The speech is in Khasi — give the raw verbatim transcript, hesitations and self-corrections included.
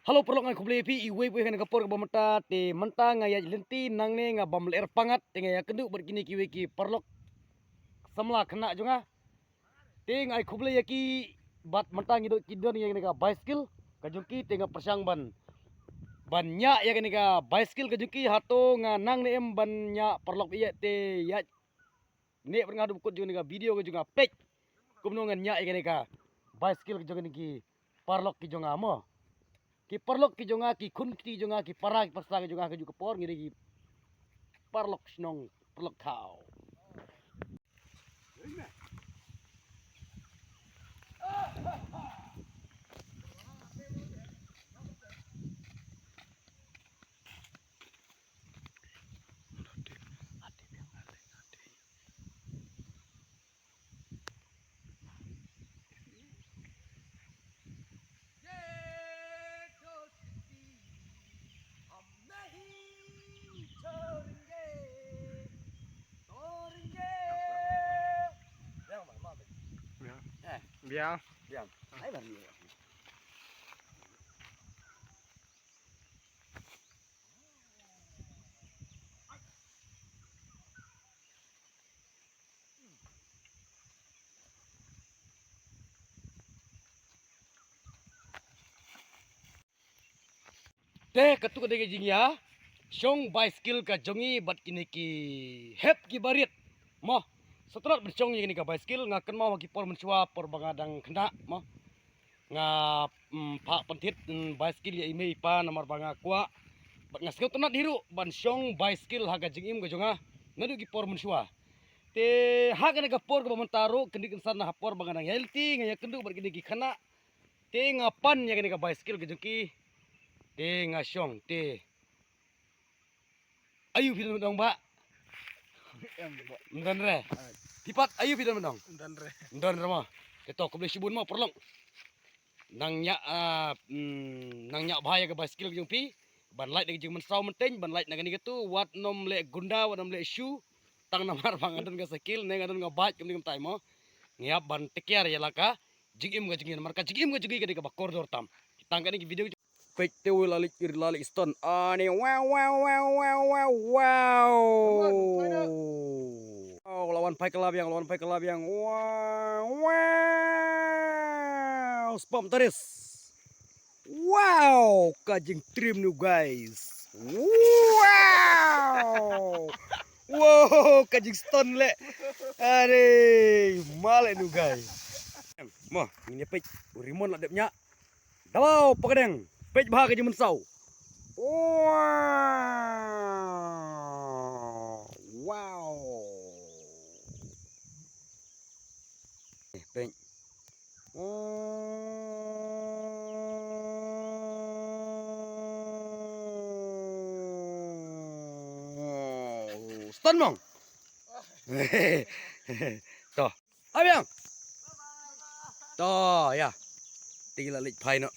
Hello paralok, nga ai khublei ïa phi iwei pa iwei ha kane ka por kaba mynta. Te mynta nga ïaid lynti nangne, nga bam lyer pyngngad, te nga ïakynduh bad kine kiwei ki paralok samla khynnah jong nga. Te nga ai khublei ïa ki bad mynta ngi don, ki don ïa kane ka bicycle ka jong ki, te nga pyrshang ban, ban ñiah ïa kane ka bicycle ka jong ki. Hato nga nang ne em ban ñiah paralok? Ïa te ïa ne pyrshang haduh ba kut jong kane ka video ka jong nga, peit kumno ngan ñiah ïa kane ka bicycle ka jong kine ki paralok ki jong nga mo. Ki paralok ki jong nga, ki khun kti jong nga, ki para ki para ki jong nga, ka juh ka por ngi dei ki paralok shnong, paralok thaw. Biang. Biang. Biang. Ai, bang ni. Te katto ka dei ka jingïashong bicycle ka jong ngi bad kine ki hep ki barit mo. Sngewtynnat ban shong ïa kane ka bicycle, nga kynmaw ha ki por mynshuwa, por ba nga dang khynnah mo, nga, mm, phah pynthit, mm, bicycle ïa i mei i pa namar ba nga kwah. Bad nga sngewtynnat hi ruh ban shong bicycle ha ka jingim ka jong nga naduh ki por mynshuwa. Te ha kane ka por kaba mynta ruh, kyndiat kynsan na ha por ba nga dang ïaid lynti, nga ïakynduh bad kine ki khynnah. Te nga pan ïa kane ka bicycle ka jong ki. Te nga shong te. Aïu phi don ban ong bah? Em, bah. Ym don re. Ah. Phi pat aïu phi don ban ong? Ym don re. Ym don re mo. Te to, khublei shibun mo paralok. Nang ñiah, ah, mm, nang ñiah bha ïa ka bicycle ka jong phi. Ban lait na ka jingmynsaw mynta, ban lait na kane katu, wat nym leh gunda, wat nym leh shu. Tang namar ba nga don ka cycle, ne nga don ka bike kumne kumtai mo. Ngi hap ban take care ïa la ka jingim ka jong ngi, namar ka jingim ka jong ngi ka dei kaba kordor tam. Tang kane ka video. Peit te u la leit, la leit stone. Ani, wow, wow, wow, wow, wow, wow. Wow, la wan phai ka la biang, la wan phai ka la biang. Wow, wow. Spam taris. Wow, ka jingtrim nu guys. Wow. Wow, ka jingstone leh. Are, ma leh nu guys. Mo, ngin ïa peit u Rimon la dep ñiah. Dawa, pakdeng. Peit bha ka jingmynsaw. Wow. Wow. Eh, peit. Oh, stone mong. To. Abiang. To, ïa. Te la leit phai noh.